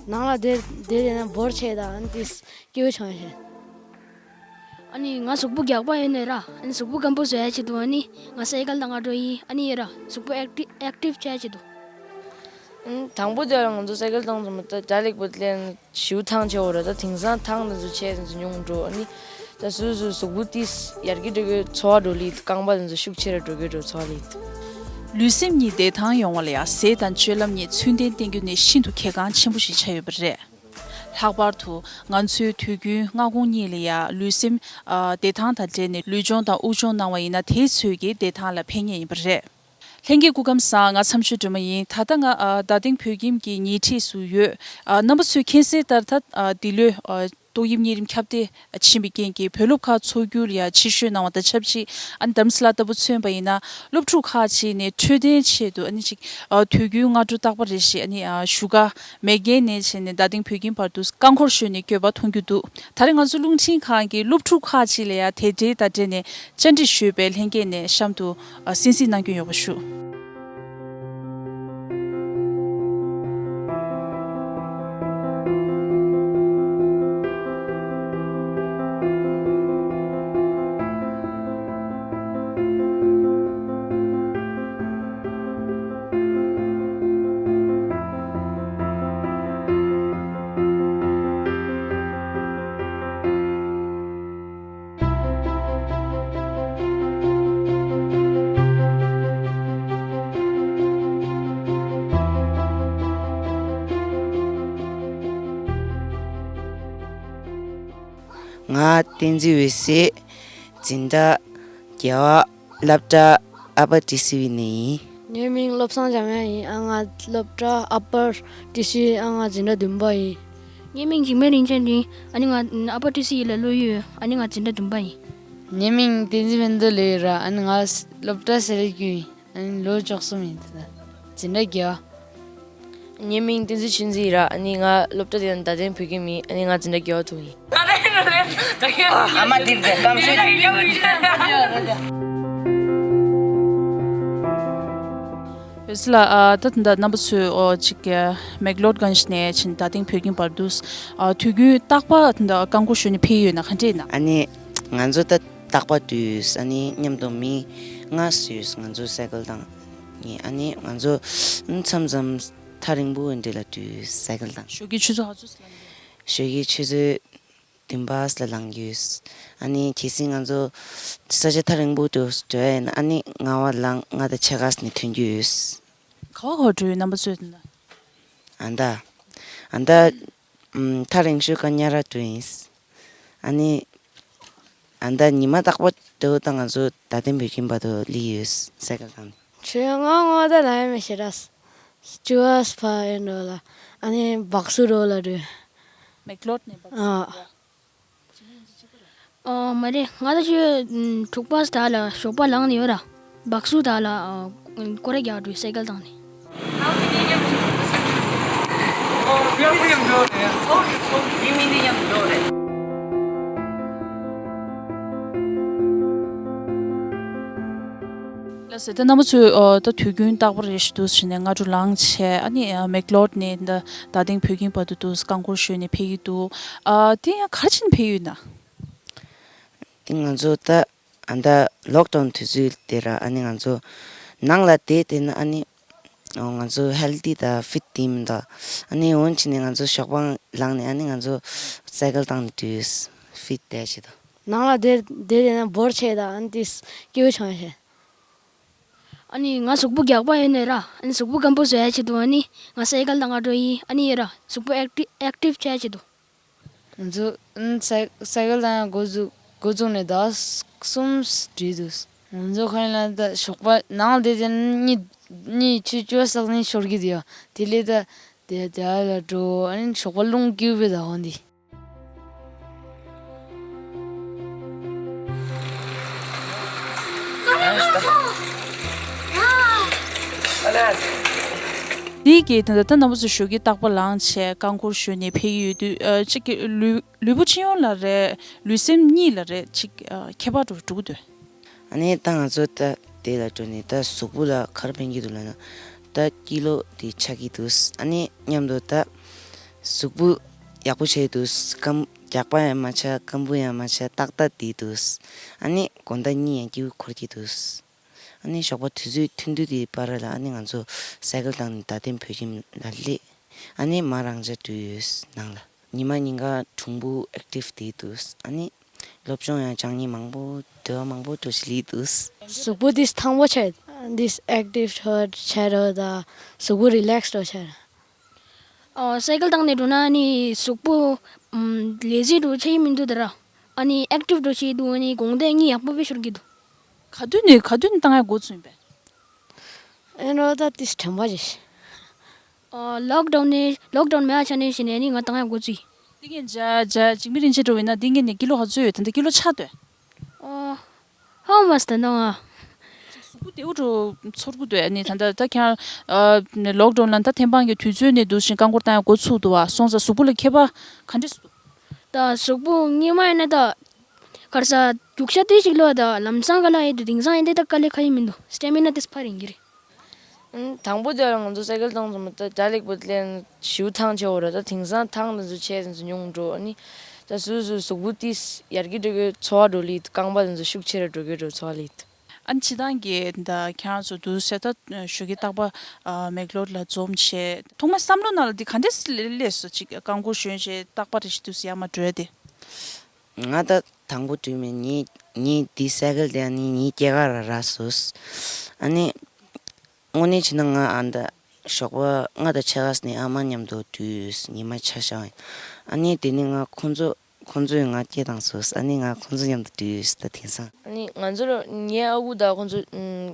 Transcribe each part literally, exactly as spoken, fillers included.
ནང་ལ་བསྡད་བསྡད་ན་བོར་ཆེ་ད་ཨ་ནི་ཏིས་སྐྱིད་པོ་བྱུང་ཤེ། ཨ་ནི་ང་གཟུགས་པོ་རྒྱགས་པ་ཡོད་ནས་ར། ཨ་ནི་གཟུགས་པོ་སྐམ་པོ་བཟོ་ཡ་ཆེད་དུ་ཨ་ནི་ང་སའི་ཀལ་དང་ང་འགྲོ་ཡིན། ཨ་ནི་ཡ་ར་གཟུགས་པོ་ཨེག་ཊིབ་ཨེག་ཊིབ་བྱ་ཡ་ཆེད་དུ། ཨ་ནི་དང་པོ་དེ་ལ་ང་ཚོ་སའི་ཀལ་བཏང་ཙམ་ད་ལེགས་པོ་ལེན་ཞུ་ཐང་ཆེ་བོ་ར། ད་དེང་སང་ཐང་དེ་ཚོ་ཆེ་དེ་ཚོ་ཉུང་འགྲོ། ཨ་ནི་ད་སུ་སུ་གཟུགས་པོ་ཏིས་ཡར་རྒྱས་འགྲོ་གི་ཚོར་བ་འགྲོ་ལི། རྐང་པ་དེ་ཚོ་ཤུགས་ཆེ་ར་འགྲོ་གི་འགྲོ་ཚོར་བ་ལི། ལུས་སེམས་གཉིས་བདེ་ཐང་ཡོང་བ་ལ་ཡང་ཟས་དང་སྤྱོད་ལམ་གཉིས་ཚུལ་ལྡན་བསྟེན་རྒྱུ་ནི་ཤིན་ཏུ་གལ་འགངས་ཆེན་པོ་ཞིག་ཆགས་ཡོད་པ་རེད། ལྷག་པར་དུ་ང་ཚོའི་དུས་རྒྱུན་སྔ་དགོང་གཉིས་ལ་ཡང་ལུས་སེམས་ཨ་བདེ་ཐང་དང་འབྲེལ་ནས་ལུས་སྦྱོང་དང་དབུགས་སྦྱོང་གནང་བ་ཡིན་ན་དེས་ཚོད་ཀྱིས་བདེ་ཐང་ལ་ཕན་ངེས་ཡིན་པ་རེད། ལྷན་རྒྱས་སྐུ་ཁམས་བཟང་། ང་མཚམས་ཆོས་སྒྲོལ་མ་ཡིན། ད་ལྟ་ང་ཨ་རྡ་སྟེང་བོད་ཁྱིམ་གྱི་ཉེ་འཁྲིས་སུ་ཡོད། ཨ་རྣམ་པ་ཚོས་མཁྱེན་གསལ་ལྟར་ད་ཨ་འདི་ལོའི་ཨ་ཏོག་དབྱིབས་གཉན་རིམས་ཁྱབ་གདལ་ཕྱིན་པའི་རྐྱེན་གྱིས་བོད་སློབ་ཁག་འཚོགས་རྒྱུ་ལ་ཡང་ཕྱིར་བཤོལ་གནང་བ་དང་ཆབས་ཅིག་ཨ་ནི་དྷ་རམ་ས་ལ་ལྟ་བུ་མཚོན་པ་ཡིན་ན་སློབ་ཕྲུག་ཁག་ཅིག་ནས་འཕྲོད་བསྟེན་ཆེད་དུ་ཨ་ནི་ཅིག་ཨ་དུས་རྒྱུན་སྔ་དྲོ་རྟག་པར་རེ་ཞིག་ཨ་ནི་ཨ་བཞུགས་སྒར་མེག་གྷན་ནས་བྱས་ནས་རྡ་སྟེང་བོད་ཁྱིམ་བར་དུ་རྐང་འཁོར་ཞོན་ནས་བསྐྱོད་པ་མཐོང་རྒྱུ་འདུག་ད་རེས་ང་ཚོ་རླུང་འཕྲིན་ཁང་གི་སློབ་ཕྲུག་ཁག་ཅིག་ལ་ཡང་དེ་འབྲེལ་དང་འབྲེལ་ནས་བཅར་འདྲི་ཞུས་པས་ལྷན་རྒྱས་ནས་གཤམ་དུ་ཨ་གསན་གཟིགས་གནང་སྐྱོན་ཡོད་པ་ཞུ། ང་བསྟན་འཛིན་འོད་ཟེར། འཛིན་གྲྭ་བརྒྱད་པ། སློབ་གྲྭ་ཨ་པར་ཊི་སི་ཝི་ནས་ཡིན། ངའི་མིང་བློ་བཟང་འཇམ་དབྱངས་ཡིན། ཨ་ང་སློབ་གྲྭ་ཨ་པར་ཊི་སི་ཝི། ཨ་ང་འཛིན་གྲྭ་བདུན་པ་ཡིན། ངའི་མིང་འཇིགས་མེད་རིན་ཆེན་ཡིན། ཨ་ནི་ང་ཨ་པར་ཊི་སི་ཝི་ལ་སློབ་ཡོད། ཨ་ནི་ང་འཛིན་གྲྭ་བདུན་པ་ཡིན། ངའི་མིང་བསྟན་འཛིན་བན་དོ་ལེ་ཡོད་ར། ཨ་ནི་ང་སློབ་གྲྭ་སེ་ར་ཀུ་ཡིན། ཨ་ནི་ལོ་བཅུ་གསུམ་ཡིན། ད་འཛིན་གྲྭ་བརྒྱད་པ། ངའི་མིང་བསྟན་འཛིན་ཆོས་འཛིན་ཡིན་ར། ཨ་ནི་ང་སློབ་གྲྭ་དེ་ཡང་རྡ་སྟེང་བོད་ཁྱིམ་ཡིན། ཨ་ནི་ང་འཛིན་གྲྭ་བརྒྱད་པ་དུ་ཡིན། ཨ་མ་དེ་དེ་སྐམ་ཤོས། འོད་ཟེར་ལགས། ཨ་ད་ད་ལྟ་རྣམ་པ་ཚོས་ཨོ་ཅིག་མེག་ལོར་གྷན་ཇི་ནས་ཕྱིན་རྡ་སྟེང་བོད་ཁྱིམ་བར་དུ་ཨ་དུས་རྒྱུན་རྟག་པར་ད་རྐང་འཁོར་ཞོན་ནས་ཕེབས་ཡོད་ན་ག་འདྲ་ཡིན་ན། ཨ་ནི་ང་ཚོ་ད་རྟག་པར་འགྲོ་ཡོད། ཨ་ནི་མཉམ་དུ་མི་ལྔ་ཙམ་ཡོད། ང་ཚོ་སའི་ཀལ་བཏང་ངས། ཨ་ནི་ང་ཚོ་མཚམས་མཚམས་ཐག་རིང་པོ་འདྲ་ལ་འགྲོ་ཡོད། སའི་ཀལ་བཏང་། ཞོགས་ཀྱི་ཆུ་ཚོད་ག་ཚོད་ལ་ལངས་ཡོད། ཞོགས་ཀྱི་ཆུ་ཚོད་བདུན་པ་ལ་ལངས་ཡོད། ཨ་ནི་གལ་སྲིད་ང་ཚོ་ས་ཆ་ཐག་རིང་པོ་འགྲོ་འགྲོ་ཡ་ཡིན་ན་ཨ་ནི་ལྔ་པ་ལངས། ལྔ་དང་ཕྱེད་ཀ་ནས་ཐོན་རྒྱུ་ཡོད། ག་བ་ག་བ་འགྲོ་ཡོད་རྣམ་པ་ཚོས་ན། ཨ་མདའ། ཨ་མདའ། ཨམ། ཐག་རིང་ཤོས་ཀ་ཉ་ར་འགྲོ་ཡིན། ཨ་ནི་ཨ་མདའ་ཉི་མ་རྟག་པར་འགྲོ་དང་ང་ཚོ་རྡ་སྟེང་བོད་ཁྱིམ་བར་དུ་སླེབས་ཡོད། སའི་ཀལ་བཏང་ནས། ཁྱོད་ང་ངོ་ད་ལ་ཡ་མེ་ཤེ་ར་ས་ཅུ་བ་ས་ཕ་ཨེ་འགྲོ་ལ། ཨ་ནི་སྦག་སུ་རོ་ལ་འགྲོ། མེག་ལོར་ནས་སྦག་སུ། ཨ། ཨོ་མ་རེད། ང་ད་ཆོས་དྲུག་པ་ཟླ་ལ་ཞོགས་པ་ལངས་ནས་ཡོད་ར། སྦག་སུ་ད་ལ་སྐོར་ར་རྒྱག་འགྲོ་སའི་ཀལ་བཏང་ནས། ལགས་སོ། ད་རྣམ་པ་ཚོས་ཨོ་ད་དུས་རྒྱུན་རྟག་པར་རེ་ཞིག་འདུག་བྱས་ནས་སྔ་དྲོ་ལངས་བྱས་ཨ་ནི་མེག་ལོར་ནས་ད་རྡ་སྟེང་བོད་ཁྱིམ་བར་དུ་འདུག་རྐང་འཁོར་ཞོན་ནས་ཕེབས་ཀྱི་འདུག་ཨ་དེ་ཡང་ག་རེ་བྱས་ནས་ཕེབས་ཡོད་ན། དེ་ང་ཚོ་ད་ཨ་ད་ལོག་ཌའུན་དུས་ཚོད་དེ་ར། ཨ་ནི་ང་ཚོ་ནང་ལ་བསྡད་བསྡད་ན་ཨ་ནི་ང་ཚོ་ཧེལ་ཐི་དང་ཕིཊ་དེ་མི་འདུག་ཨ་ནི་འོན་ཅི་ནས་ང་ཚོ་ཞོགས་པ་ལངས་ནས་ཨ་ནི་ང་ཚོ་སའི་ཀལ་བཏང་ནས་འགྲོ་ཡོད། ཕིཊ་བསྡད་བྱེད་དོ། ནང་ལ་བསྡད་བསྡད་བསྡད་ན་བོར་ཆེ་ད་ཨ་ནི་དེ་སྐྱིད་པོ་བྱུང་ཤེ། ཨ་ནི་ང་གཟུགས་པོ་རྒྱགས་པ་ཡོད་ནས་ར། ཨ་ནི་གཟུགས་པོ་སྐམ་པོ་བཟོ་ཡ་ཆེད་དུ་ཨ་ནི་ང་སའི་ཀལ་བཏང་ག་འགྲོ་ཡིན། ཨ་ནི་ཡ་ར་གཟུགས་པོ་ཨེག་ཊིབ་ཨེག་ཊིབ་བྱ་ཡ་ཆེད་དུ། ང་ཚོ་ཨ་ནི་སའི་སའི་ཀལ་བཏང་ཡ་འགོ་བཙུགས་འགོ་བཙུགས་ནས་ཟླ་བ་གསུམ་བགྲེས་འདུག་ང་ཚོ་ཁ་ལ་ད་ཞོགས་པ་ནང་བསྡད་དེ་གཉིད་གཉིད་ཆུ་ཚོད་བཅུ་པ་ཙམ་ནས་ཤོར་གི་འདུག་ཡ། དེ་ལས་ད་དེ་དེ་ལ་འགྲོ། ཨ་ནི་ཞོགས་པ་རླུང་རྒྱུག་པའི་ཟླ་བ་འདི། འདི་གི་ད་ལྟ་རྣམ་པ་ཚོ་ཞོགས་ཀྱི་རྟག་པར་ལངས་བྱས་རྐང་འཁོར་ཞོན་ནས་ཕེབས་ཀྱི་ཡོད་དུས་ཨ་གཅིག་གི་ལུས་ལུས་པོ་སྤྱི་ཡོངས་ལ་རེད། ལུས་སེམས་གཉིས་ལ་རེད་གཅིག་ཨ་ཁྱད་པར་འགྲོ་འགྲོ་གི་འདུག་ཨ་ནི་ད་ང་ཚོ་ད་དེ་ལ་འགྲོ་ནས་ད་གཟུགས་པོ་ལ་ག་རེ་ཕན་གྱི་འདུག་ལབ་ན། ད་ཀི་ལོ་དེ་ཆག་གི་འདུག་ཨ་ནི་མཉམ་དུ་ད་ གཟུགས་པོ་ཡག་པོ་བྱས་འདུག་སྐམ། རྒྱགས་པ་ཡང་མ་ཆགས། སྐམ་པོ་ཡང་མ་ཆགས། ཏག་ཏག་བསྡད་འདུག་ཨ་ནི་དགོང་དག་གཉིད་ཡང་སྐྱིད་པོ་འཁོར་གྱི་འདུག་ཨ་ནི་ཞོགས་པ་དུས་ཚོད་ཐུང་ཐུང་དེའི་བར་ལ་ཨ་ནི་ང་ཚོ་སའི་ཀལ་བཏང་ནས་རྡ་སྟེང་བོད་ཁྱིམ་ལ་སླེབས། ཨ་ནི་མ་རང་འཇགས་འགྲོ་ཡོད་ནང་ལ། ཉི་མ་ཉིན་གང་གྲུང་པོ་ཨེག་ཊིབ་བསྡད་འདུག་ཨ་ནི་སློབ་སྦྱོང་ཡང་སྦྱང་སྙིང་མང་པོ། འདོད་པ་མང་པོ་འགྲོ་བཞིན་འདུག་གཟུགས་པོ་འདི་ཐང་པོ་ཆགས། འདི་ཨེག་ཊིབ་ཆགས་འགྲོ་ད། གཟུགས་པོ་རི་ལེགས་འགྲོ་ཆགས། ཨོ། སའི་ཀལ་བཏང་ནས་འགྲོ་ན་ནི་གཟུགས་པོ་ཨམ་ལེ་ཟི་འགྲོ་ཆགས་ཀྱི་མི་འདུག་ད་ར། ཨ་ནི་ཨེག་ཊིབ་འགྲོ་ཆགས་འདུག་ཨ་ནི་དགོང་དག་གཉིད་ཡག་པོ་དཔེ་ཤོར་གྱི་འདུག་ག་དུས་ནས་ག་དུས་ནས་བཏང་ཡ་འགོ་ཚུགས་ཡིན་པས། ཨེ་འགྲོ་ད་ཏིས་དྲན་པ་རེད། ཨོ། ལོག་ཌའུན་ནས་ལོག་ཌའུན་མེད་པ་ཆ་ནས་བྱས་ནས་ནི་ང་བཏང་ཡ་འགོ་ཚུགས་ཡིན། འདི་གིན་ཇ་ཇ་འཇིགས་མེད་རིན་ཆེན་འགྲོ་བས་ན་འདི་གིན་ནས་ཀི་ལོ་ག་ཚོད་ཡོད། ད་ལྟ་ཀི་ལོ་ཆགས་འདུག་ཨོ། ཧོ་མ་སྟ་ནོ་ཨ། གཟུགས་པོ་བདེ་པོ་འགྲོ་ཚོར་གི་འདུག་ཨ་ནི་ད་ལྟ་ད་ཁྱེད་རང་ལོག་ཌའུན་ལ་ད་ཐེམ་སྤང་གི་དུས་ཚོད་ནས་འདུག་བཞིན་རྐང་འཁོར་བཏང་ཡ་འགོ་ཚུགས་འདུག་བ། སོང་ཙང་གཟུགས་པོ་ལ་ཁྱད་པར་ག་འདྲས་འདུག་ད་གཟུགས་པོ་སྔོན་མ་ཡིན་ན་ད་གར་ས་རྒྱུག་ཤ་དེ་ཞིག་ལོ་ད་ལམ་སང་ག་ལ་ཡེ་དུ་དེང་སང་ཡིན་དེ་ད་དཀའ་ལས་ཁ་ཡིན་མི་འདུག་སྟེ་མི་ན་དེ་སྤར་ཡིན་གྱི་རེད། ཨང་། དང་པོ་དེ་ལ་ང་ཚོ་སའི་ཀལ་བཏང་ཙམ་ད་ཇ་ལེགས་པོ་ལེན་ཞིའུ་ཐང་ཆེ་བོ་ར། ད་དེང་སང་ཐང་དེ་ཚོ་ཆེ་དེ་ཚོ་ཉུང་འགྲོ། ཨ་ནི་ད་སུ་སུ་གཟུགས་པོ་ཏིས་ཡར་གི་འགྲོ་གི་ཚོར་བ་འགྲོ་ལི། རྐང་པ་དེ་ཚོ་ཤུགས་ཆེ་ར་འགྲོ་གི་འགྲོ་ཚོར་བ་ལི། ཨ་ནི་སྤྱིར་བཏང་གི་ད་ཁྱེད་རང་ཚོ་དུ་སེ་ད་ཞོགས་ཀས་རྟག་པར་མེག་ལོར་ལ་འཛོམས་བྱས། ཐོག་མའི་བསམ་བློ་ནང་ལ་འདི་ག་འདྲས་སླེབས་སོང་། ཅིག་རྐང་འཁོར་ཞོན་བྱས་རྟག་པར་རེ་ཞིག་དུས་སུ་ཡར་མར་འགྲོ་ཡ་དེ། ང་ད་དང་པོ་དུས་མིན་ངའི་ངའི་འདི་སའི་ཀལ་དེ་ནི་ངའི་སྐྱེས་སྐར་ར་རག་སོང་། ཨ་ནི་དངོས་གནས་བྱས་ན་ང་ཨ་ད་ཞོགས་པ་ལྔ་དང་ཕྱེད་ཀ་ནས་ཨ་མ་མཉམ་དུ་འདུག་ཉི་མ་ཆ་བཞག་ཡིན། ཨ་ནི་དེ་ནས་ང་ཁོང་ཚོ་ཁོང་ཚོས་ང་སྐད་བཏང་སོང་། ཨ་ནི་ང་ཁོང་ཚོ་མཉམ་དུ་འདུག་ད་དེང་སང་། ཨ་ནི་ང་ཚོ་ལ་ངའི་ཨ་ཁུ་དང་ཁོང་ཚོ་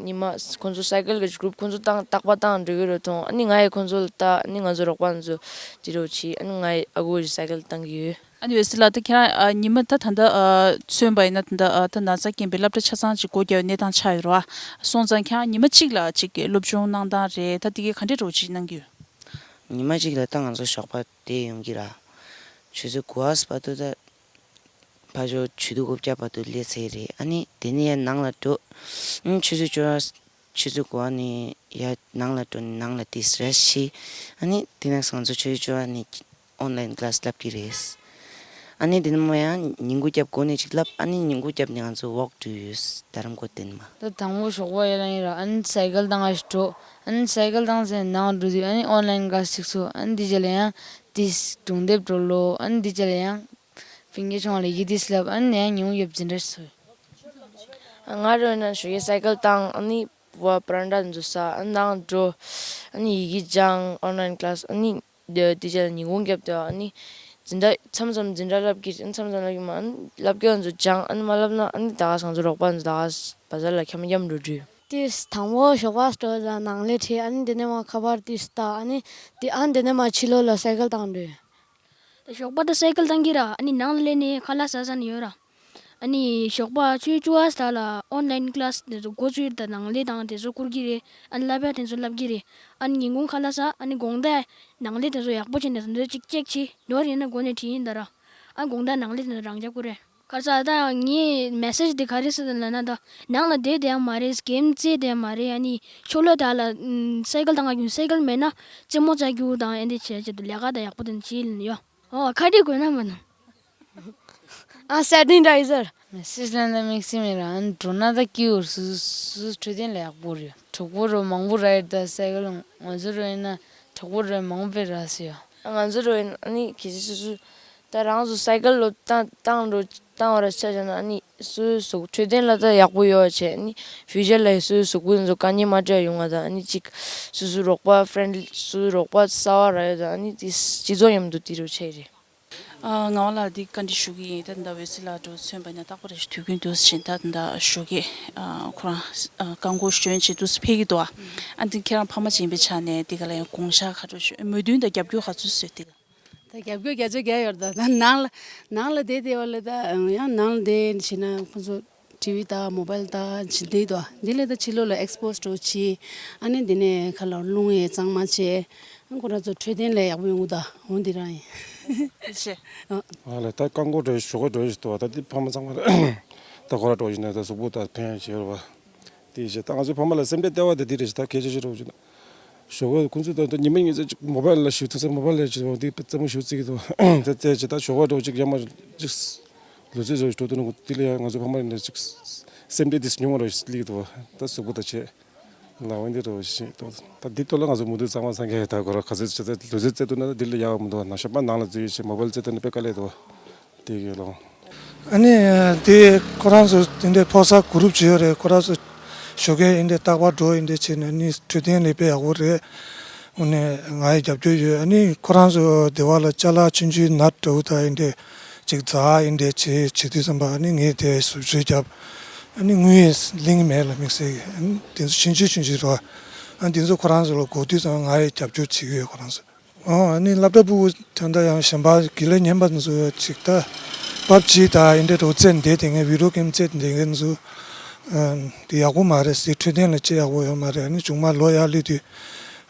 ཉི་མ་ཁོང་ཚོ་སའི་ཀལ་གི་གུ་རུབ་ཁོང་ཚོ་བཏང་རྟག་པར་བཏང་འགྲོ་གི་རེད་མཐོང་། ཨ་ནི་ང་ཡི་ཁོང་ཚོ་ལ་ལྟ། ཨ་ནི་ང་ཚོ་རོགས་པ་ཚོ་དེ་རོགས་བྱེད། ཨ་ནི་ང་ཡི་ཨ་ཁུ་གི་སའི་ཀལ་བཏང་གི་ཡོད། ཨ་ནི་འོད་ཟེར་ལགས། ད་ཁྱེད་རང་ཨ་ཉི་མ་ད་ད་ལྟ་ཨ་མཚོན་པ་ཡིན་ན་ད་ལྟ་ཨ་ད་ན་ཚ་རྐྱེན་པས་སློབ་གྲྭ་ཆ་ཚང་ཅིག་སྒོ་རྒྱག་པའི་གནས་སྟངས་ཆགས་ཡོད་རེད་བ། སོང་ཙང་ཁྱེད་རང་ཉི་མ་གཅིག་ལ་ཅིག་གི་སློབ་སྦྱོང་གནང་སྟངས་རེད། ད་དེ་གའི་ག་འདྲས་འདྲ་བོ་ཅིག་གནང་གི་ཡོད། ཉི་མ་གཅིག་ལ་ད་ང་ཚོ་ཞོགས་པ་དེ་ཡོང་གི་ར། ཆུ་ཚོད་དགུ་པ་བར་དུ་ད་ཕར་ཕྱོགས་ཆུ་ཚོད་དགུ་བརྒྱ་བར་དུ་སླེབས་ཚར་རེད། ཨ་ནི་དེ་ནས་ཡར་ནང་ལ་འགྲོ། ཨ་ནི་ཆུ་ཚོད་བཅུ་པ་ཆུ་ཚོད་དགུ་པ་ནས་ཡར་ནང་ལ་འགྲོ་ནས་ནང་ལ་དེ་རེ་ཞིག་ཨ་ནི་དེ་ནས་ང་ཚོ་ཆུ་ཚོད་བཅུ་པ་ནས་ཨོན་ལའིན་ཀི་ལཱས་བསླབ་ཀྱི་རེད། ཨ་ནི་དེ་ནས་མ་ཡང་ཉིན་གུང་རྒྱབ་སྒོ་ནས་ཅིག་བསླབ། ཨ་ནི་ཉིན་གུང་རྒྱབ་ནས་ང་ཚོ་ཝོག་འགྲོ་ཡོད། རྡ་རམ་ཀོར་དེ་ནས་མ། ད་དང་པོ་ཞོགས་པ་ཡར་ལངས་ཡིན་ར། ཨ་ནི་སའི་ཀལ་བཏང་ང་ཞིག་འགྲོ། ཨ་ནི་སའི་ཀལ་བཏང་ཚེ་ནང་འགྲོ་དུས་ཨ་ནི་ཨོན་ལའིན་ཀི་ལཱས་ཞིག་སོ། ཨ་ནི་དེ་རྗེས་ལ་ཡང་དེ་སྒྲུང་དེབ་འགྲོ་ལོ། ཨ་ནི་དེ་རྗེས་ལ་ཡང་ཕིང་གེ་ཆུང་བ་ལ་ཡི་དེ་བསླབ། ཨ་ནི་ཡང་ཉིན་གུང་རྒྱབ་འཛིན་གྲྭ་སོ། ང་རོ་ན་ཞོགས་ཀས་སའི་ཀལ་བཏང་། ཨ་ནི་བ་པ་རན་ཌ་འཛུལ་ས། ཨ་ནི་ནང་འགྲོ། ཨ་ནི་ཡི་གེ་སྦྱང་། ཨོན་ལའིན་ཀི་ལཱས། ཨ་ནི་དེ་དེ་རྗེས་ལ་ཉིན་གུང་རྒྱབ་དུས་ཨ་ནི་འཛིན་གྲྭ་མཚམས་མཚམས་འཛིན་གྲྭ་བསླབ་ཀྱི་རེད། མཚམས་མཚམས་བསླབ་ཀྱི་མ། ཨ་ནི་བསླབ་ཀྱི་ང་ཚོ་སྦྱང་། ཨ་ནི་མ་བསླབ་ན་ཨ་ནི་ད་ག་ས་ང་ཚོ་རོགས་པ་ང་ཚོ་ད་ག་ས་བ་ཟར་ལ་འཁྱམ་འཁྱམ་འགྲོ་འགྲོ། དེ་དང་པོ་ཞོགས་པ་སྤྲོ་ས་ནང་ལས་ཁྲིད། ཨ་ནི་དེ་ནས་མ་ཁ་པར་དེ་ལྟ། ཨ་ནི་དེ་ཨ་ནི་དེ་ནས་མ་ཕྱི་ལོགས་ལ་སའི་ཀལ་བཏང་འགྲོ། ད་ཞོགས་པ་ད་སའི་ཀལ་བཏང་གི་ར། ཨ་ནི་ནང་ལ་སླེབས་ནས་ཁ་ལག་ཟ་ས་ནི་ཡོད་ར། ཨ་ནི་ཞོགས་པ་ཆུ་ཚོད་བཅུ་པ་ད་ལ་ཨོན་ལའིན་ཀི་ལཱས་དེ་ཚོ་འགོ་ཚུགས་ཡོད། ད་ནང་ལས་དང་དེ་ཚོ་བསྐུར་གྱི་རེད། ཨ་ནི་བསླབ་ཡ་དེ་ཚོ་བསླབ་ཀྱི་རེད། ཨ་ནི་ཉིན་གུང་ཁ་ལག་ཟ། ཨ་ནི་དགོང་དག་ནང་ལས་དེ་ཚོ་ཡག་པོ་བྱས་ནས་དེ་ཚོ་ཅིག་ཅེག་བྱེད། ནོར་ཡིན་ན་སྒོ་ནས་བྲིས་ཡིན་ད་ར། ཨ་དགོང་དག་ནང་ལས་དེ་ཚོ་རང་འཇགས་བསྐུར་རེད། ཁ་ས་ད་ངའི་མེ་སེ་ཇི་དེ་ག་རེ་ཟེར་ལབ་ན་ད་ནང་ལ་བསྡད་བསྡད་ཡ་མ་རེད། གེམ་རྩེ་བསྡད་ཡ་མ་རེད། ཨ་ནི་ཕྱི་ལོགས་དག་ལ་ཨམ་སའི་ཀལ་བཏང་ག་རྒྱུག་སའི་ཀལ་མེད་ན་རྩེད་མོ་རྩེ་རྒྱུག་དང་ཨེ་འདྲ་བྱས་བྱས་ཏེ་ལས་ཀ་ད་ཡག་པོ་དེ་འདྲ་བྱེད་ཡིན་ཡོད། ཨོ་ཁ་བྲིས་དགོས་ན་མ་ནུ། ཨ་སེ་ནི་ཊའི་ཛར། མེ་སེ་ཇི་ལ་ད་དམིགས་བསལ་མེད་ར། ཨ་ནི་འགྲོ་ན་ད་སྐྱིད་པོ་རེད། སུ་སུ་འཕྲོད་བསྟེན་ལ་ཡག་པོ་རེད། གྲོགས་པོ་རོ་མང་པོ་ར་ཡོད། ད་སའི་ཀལ་ང་ཚོ་རོ་ཡིན་ན་གྲོགས་པོ་རོ་མང་པོ་ར་སེ་ཡོད། ང་ཚོ་རོ་ཡིན་ཨ་ནི་གལ་སྲིད་སུ་སུ་ད་རང་ཚོ་སའི་ཀལ་ལོ་བཏང་བཏང་རོ་བཏང་བ་ར་ཆ་བཞག་ན་ཨ་ནི་སུ་སུ་འཕྲོད་བསྟེན་ལ་ད་ཡག་པོ་ཡོད་བྱས། ཨ་ནི་ཕིའུ་ཅར་ལ་སུ་སུ་གུ་ཚོ་དཀའ་ངལ་མ་འཕྲད་ཡོང་ང་ད། ཨ་ནི་གཅིག་སུ་སུ་རོགས་པ་ཕེ་རེན་ཌི་ལི་སུ་སུ་རོགས་པ་གསར་པ་ར་ཡོད། ད་ཨ་ནི་དེ་སྤྱི་ཚོགས་མཉམ་དུ་དེ་རུ་ཆགས་རེད། ཨ་ངག་དབང་ལགས་འདི་བཀའ་འདྲི་ཞུ་གི་ཡིན། ད་ད་འོད་ཟེར་ལགས་འགྲོ་མཚོན་པ་ཡིན་ན་རྟག་པར་རེ་ཞིག་དུས་རྒྱུན་དུ་བཞིན་ད་ད་ཞུ་གི། ཨ་ཁོ་རང་ཨ་རྐང་འཁོར་ཞོན་བྱེད་དུས་ཕེབས་ཀྱི་འདུག་ཨ་འདི་ཁྱེད་རང་ཕ་མ་ཡིན་པའི་ཆ་ནས་འདི་ག་ལ་ཡང་དགོངས་འཆར་ག་འདྲ་ཞུ། མོས་མཐུན་དང་རྒྱབ་སྐྱོར་ག་ཚོད་བཟོས་འདི་ག་ད་རྒྱབ་སྐྱོར་རྒྱ་ཆེ་རྒྱ་ཡོད་རེད། ད་ནང་ལ་ནང་ལ་བསྡད་བསྡད་པ་ལ་ད་ཡང་ནང་ལ་བསྡད་བྱས་ན་ཁོ་ཚོ་ཊི་ཝི་ལྟ་མོ་བཱལ་ལྟ་བྱེད་བསྡད་འདུག་འདི་ལས་ད་ཕྱི་ལོགས་ལ་ཨེགས་པོ་སི་འགྲོ་བྱེད། ཨ་ནི་འདི་ནས་ཁ་ལ་རླུང་ཡས་གཙང་མ་བྱས། ཨ་ཁོ་རང་ཚོ་འཕྲོད་བསྟེན་ལ་ཡག་པོ་ཡོང་གི་ད། འོ་འདི་རང་ཡིན། ཨ་ལ་ད་རྐང་འཁོར་འགྲོ་ཞོགས་ཀས་འགྲོ་ཞིག་འདུག་ད་འདི་ཕ་མ་ཚང་མ་ད་ཁོ་ར་འགྲོ་བཞིན་ན་ད་གཟུགས་པོ་ད་ཕན་ཡོན་བྱེད་རོགས་པ། དེ་བྱས་ད་ང་ཚོའི་ཕ་མ་ལ་སེམས་ཁྲལ་སྟེར་བ་དེ་འདི་རེད་ཞེ་ད་གལ་ཆེ་ཤོས་རེད་བྱས། ཞོགས་པ་ཁོང་ཚོས་ད་ཉི་མ་ཉིན་མཚན་ཅིག་མོ་བྷལ་ལ་ཞུགས་ཐུབ་ས་མོ་བྷལ་ལ་ཅིག་འདི་རྩེད་མོ་ཞུགས་རྩིས་ཀྱི་འདུག་དེ་རྩེད་ཅིག་ད་ཞོགས་པ་འགྲོ་ཅིག་ཡར་མར་ཅིག་ལུས་རྩལ་ཞིག་འགྲོ་དུས་ནི་དེ་ལ་ཡང་ང་ཚོ་ཕ་མ་ནས་ཅིག་སེམས་ཁྲལ་དེ་ཉུང་བ་རེ་སླེབས་འདུག་ད་གཟུགས་པོ་ད་ཆེ་ལ་འོན་ཏེ་འགྲོ་ཞིག་ད་འདི་ཐོག་ལ་ང་ཚོ་མུ་མཐུད་གཙང་མ་སངས་རྒྱས་ད་གོ་ར་ག་ཚོད་ཅིག་ད་ལུས་རྩལ་རྩེད་དུས་ན་འདི་ལ་ཡག་མི་འདུག་ནང་ཞོགས་པ་ནང་ལ་འཛུལ་ཡོད་ཅིག་མོ་བྷལ་རྩེད་དུས་ན་དཔེ་དཀའ་ལས་འདུག་དེ་གི་ལོ། ཨ་ནི་དེ་ཁོ་རང་ཚོ་དེ་འདྲའི་ཕོ་གསར་གུ་རུབ་བྱས་ཡོད་རེད། ཁོ་རང་ཚོ་ཞོགས་ཀས་ཡིན་དེ་རྟག་པར་འགྲོ་ཡིན་དེ་བྱས་ནས་ནི་འཕྲོད་བསྟེན་ལས་དཔེ་ཡག་པོ་རེད། དངོས་གནས་ང་ཡི་རྒྱབ་སྐྱོར་ཡོད། ཨ་ནི་ཁོ་རང་ཚོ་སྡེ་བ་ལ་ཅ་ལག་ཆུང་ཆུང་ནར་འདྲ་བོ་དང་ཡིན་དེ་ཅིག་འཛག་ཡིན་དེ་བྱེད་བྱེད་དུས་ཙམ་པ་ཨ་ནི་ངས་དེ་བཟོ་བཅོས་བརྒྱབ། ཨ་ནི་དངུལ་ཡིས་ལིང་མེད་ལ་དམིགས་བསལ་གྱི་ཨ་ནི་དེ་ཚོ་ཆུང་ཆུང་ཆུང་ཆུང་རེད་བ། ཨ་ནི་དེ་ཚོ་ཁོ་རང་ཚོ་ལ་དགོས་དུས་ཙམ་ང་ཡི་རྒྱབ་སྐྱོར་བྱེད་ཀྱི་ཡོད་ཁོ་རང་ཚོ། ཨོ་ཨ་ནི་སློབ་གྲྭ་ཕྲུ་གུ་ད་ལྟ་ཡང་གཞན་པ་དགེ་ལས་ཉན་པ་ཚོ་ཅིག་ད་པབ་ཇི་དང་ཨིན་དྲེ་འདྲ་བོ་རྩེད་འདི་དེ་ངས་བི་ཌིའོ་གེམ་རྩེད་འདི་ངས་ཚོ་དེ་ཡག་པོ་མ་རེད་ཟེར། འཕྲོད་བསྟེན་ལ་ཅི་ཡག་པོ་ཡོད་མ་རེད། ཨ་ནི་གཞུག་མ་ལོ་ཡར་སླེབས་དུས་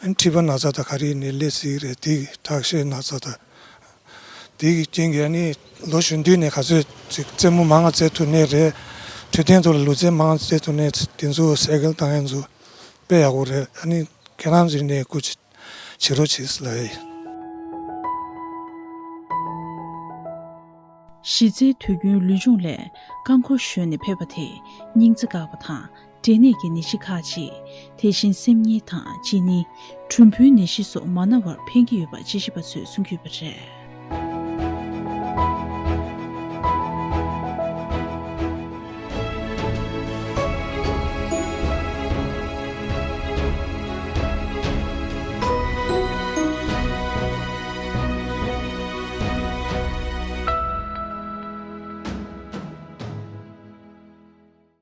ཨ་ནི་མཁྲིས་པ་ན་ཚ་དང་ག་རེ་ནས་སླེབས་སྲིད་རེད། དེ་ཁྲག་ཤེད་ན་ཚ་དང་དེ་གི་རྐྱེན་གྱིས་ཨ་ནི་ལོ་གཞོན་དུས་ནས་ག་ཚོད་ཅིག་རྩེད་མོ་མང་ང་རྩེད་ཐུབ་ནས་རེད། འཕྲོད་བསྟེན་ཐོག་ལ་ལུས་རྩལ་མང་ང་རྩེད་ཐུབ་ནས་དེ་ཚོ་སེ་གལ་བཏང་ཡ་ཚོ་དཔེ་ཡག་པོ་རེད། ཨ་ནི་ཁྱེད་རང་ཚོས་ནས་སྐུ་མཁྱེན། བྱེད་རོགས་བྱེད་ལ། གཞི་རྩའི་དུས་རྒྱུན་ལུས་སྦྱོང་ལས་རྐང་འཁོར་ཞོན་ནས་ཕེབས་པ་དེས་སྙིང་རྩ་བཀག་པ་དང་འབྲས་ནད་ཀྱི་ནད་གཞི་ཁག་ཅིག་དེ་བཞིན་སེམས་ཉིད་དང་གཅིན་སྙི། གྲུམ་བུའི་ནད་གཞི་སོགས་མ་ན་བར་ཕན་གྱི་ཡོད་པ་དཔྱད་ཞིབ་པ་ཚོས་གསུང་གི་ཡོད་པ་རེད།